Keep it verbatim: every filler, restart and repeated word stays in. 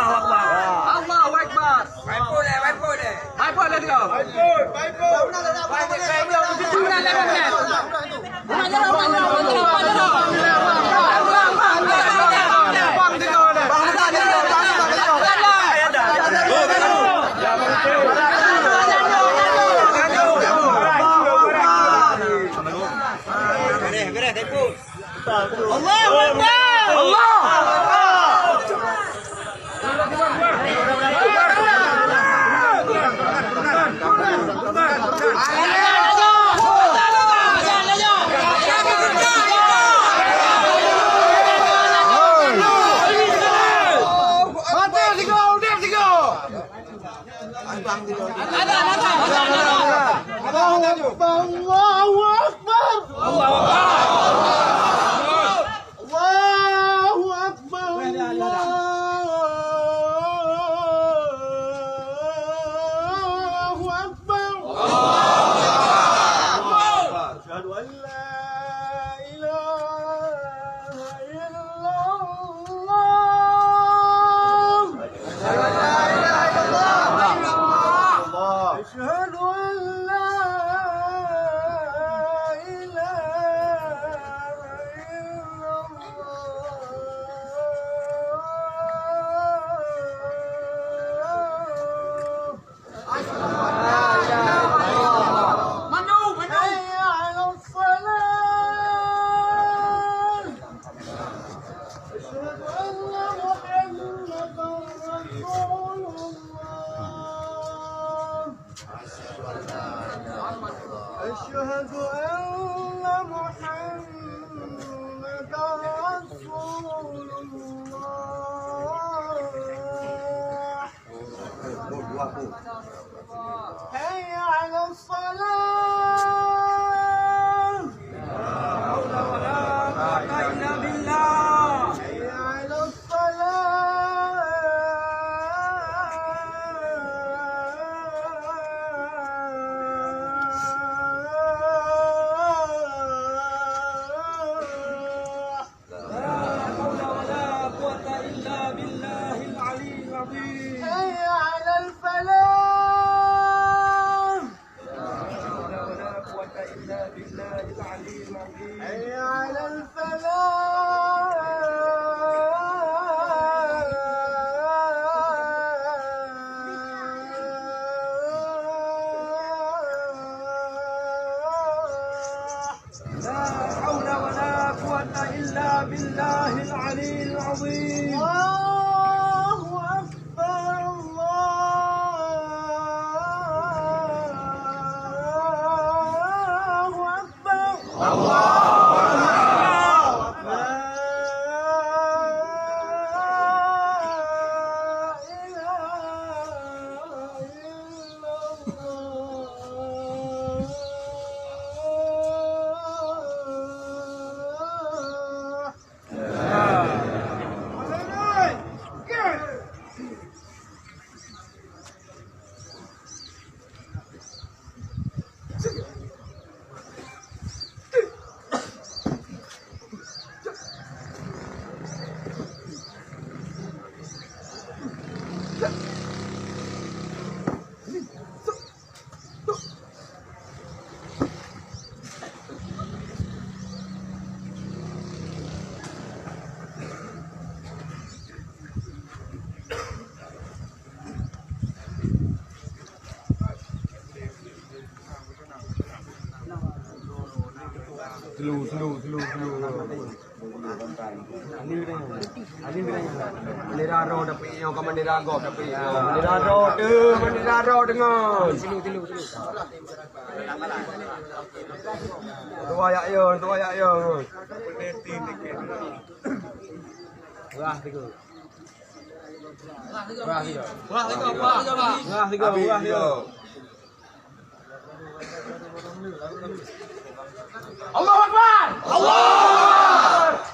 Allahu Akbar. Baipun, eh, baipun, eh. Baipun, let's go. Baipun, baipun. Beres, beres, baipun. Allahu Akbar. Allah. Allahu Akbar, Allahu Akbar. Allahu Akbar, Allahu Akbar. Asyhadu an la ilaha illallah. Asyhadu an la ilaha illallah. Asyhadu an la ilaha illallah. Asyhadu an la ilaha illallah. Hayya 'alas shalah. Asyhadu anna Muhammadar Rasulullah. Asyhadu anna Muhammadar Rasulullah. Hayya 'alas shalah. La haula wala quwwata illa billah. Hayya 'alas falah. لا حول ولا قوة إلا بالله العلي العظيم. حي على الفلاح. لا حول ولا قوة إلا بالله العلي العظيم. حي على الفلاح. لا حول ولا قوة إلا بالله العلي العظيم. الله أكبر، الله. Slow, slow, slow, slow. Bendera roh dapet nyoe, ka bendera gob dapet nyoe. Bendera roh tu, bendera roh dengan. Tuan yak yo, tuan yak yo. Wah, tiga. Wah, tiga. Wah, tiga, wah, tiga. Wah, tiga, wah, tiga. Allahu Akbar! Allahu Akbar!